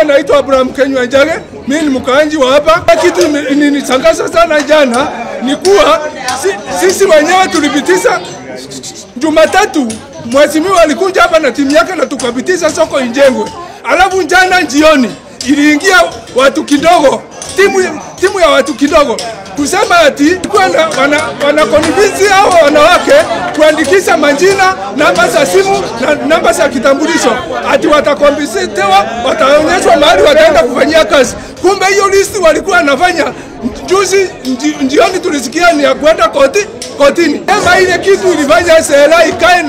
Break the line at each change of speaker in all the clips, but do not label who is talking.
Naitwa Abraham Kenywa Njage, mimi ni mkaanji wa hapa. Kitu ilinishangaza sana jana ni kuwa sisi wenyewe tulipitisha Jumatatu, mheshimiwa alikuja hapa na timu yake na tukapitisha soko ijengwe. Alafu jana jioni iliingia watu kidogo, timu ya watu kidogo kusema ati wana convince hao wanawake kuandikisha majina, namba za simu na namba za kitambulisho, ati watakompensetewa, wataonyeshwa mahali wataenda kufanyia kazi. Kumbe hiyo list walikuwa wanafanya juzi jioni, tulisikia ni ya kwenda kotini. Kama ile kitu ilifanya sera ikae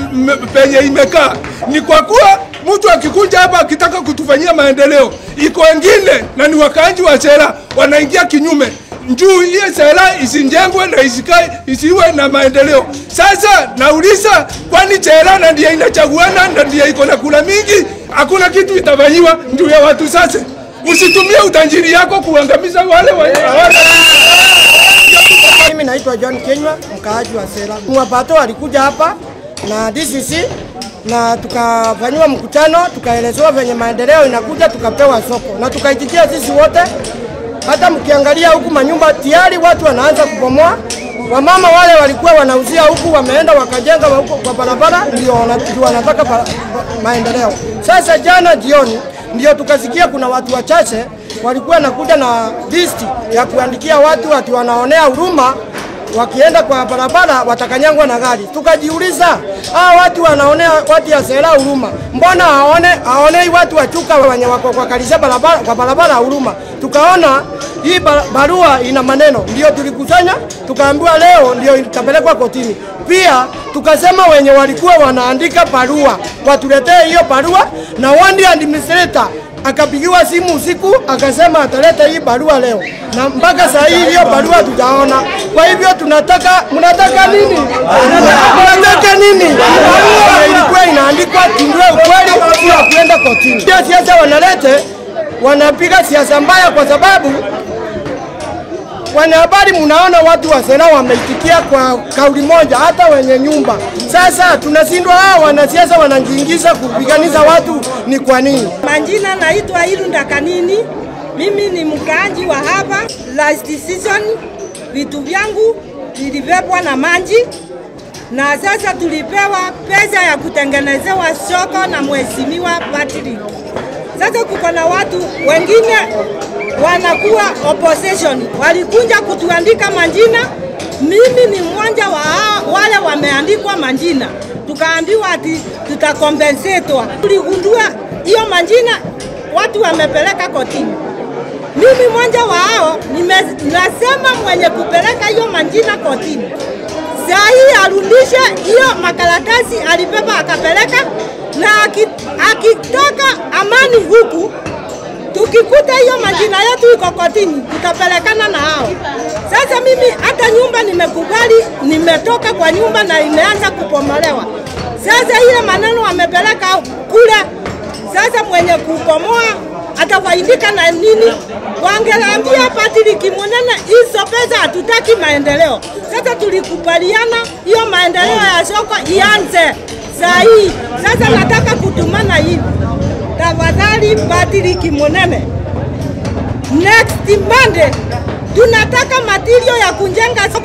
penye imekaa ni kwa kuwa mtu akikuja hapa akitaka kutufanyia maendeleo, iko wengine na ni wakaaji wa sera wanaingia kinyume. Njuu hiyo sera isijengwe na isikae isiwe na maendeleo. Sasa nauliza, kwani sera na ndiye inachaguana na ndiye iko na kula mingi? Hakuna kitu itafanyiwa njuu ya watu. Sasa usitumie utajiri yako kuangamiza wale wale.
Mimi naitwa John Kenywa, mkaaji wa Sera. Mwapato alikuja hapa na DCC na tukafanywa mkutano, tukaelezewa venye maendeleo inakuja, tukapewa soko na tukaitikia sisi wote. Hata mkiangalia huku manyumba tayari watu wanaanza kubomoa. Wamama wale walikuwa wanauzia huku wameenda wakajenga huko kwa barabara, ndio wanataka maendeleo. Sasa jana jioni ndio tukasikia kuna watu wachache walikuwa nakuja na list ya kuandikia watu ati wanaonea huruma, wakienda kwa barabara watakanyangwa na gari. Tukajiuliza, hao watu wanaonea watu ya Sera huruma, mbona haonei watu wachuka wenye wako kwa kalisha barabara kwa barabara huruma? Tukaona hii barua ina maneno, ndio tulikusanya, tukaambiwa leo ndio itapelekwa kotini. Pia tukasema wenye walikuwa wanaandika barua watuletee hiyo barua, na wandi administrator akapigiwa simu usiku akasema ataleta hii barua leo, na mpaka saa hii hiyo barua tujaona. Kwa hivyo tunataka, mnataka nini? Mnataka nini? Barua ilikuwa inaandikwa tundue ukweli, sio kwenda kotini. Pia siasa wanalete, wanapiga siasa mbaya kwa sababu wanahabari, mnaona watu wa Sera wameitikia kwa kauli moja, hata wenye nyumba. Sasa tunashindwa, hao wanasiasa wanajiingiza kupiganisha watu ni kwa nini?
Majina naitwa Irunda Kanini. Mimi ni mkaaji wa hapa. Last season vitu vyangu vilibebwa na maji, na sasa tulipewa pesa ya kutengenezewa soko na mheshimiwa Patrick. Sasa kuko na watu wengine wanakuwa opposition, walikuja kutuandika majina. Mimi ni mmoja wa wale wameandikwa majina, tukaambiwa ati tutakompensetwa. Tuligundua hiyo majina watu wamepeleka kotini. Mimi mmoja wa hao nasema mwenye kupeleka hiyo majina kotini saa hii arudishe hiyo makaratasi alibeba akapeleka, na akitaka amani huku, tukikuta hiyo majina yetu iko kotini tutapelekana na hao. Sasa mimi hata nyumba nimekubali, nimetoka kwa nyumba na imeanza kupomolewa. Sasa ile maneno wamepeleka kule, sasa mwenye kupomoa atafaidika na nini? Wangeambia Patrick Munene hizo pesa hatutaki maendeleo. Sasa tulikubaliana hiyo maendeleo ya soko ianze saa hii. Sasa nataka kutumana hivi, tafadhali Patrick Munene, next Monday tunataka material ya kujenga soko.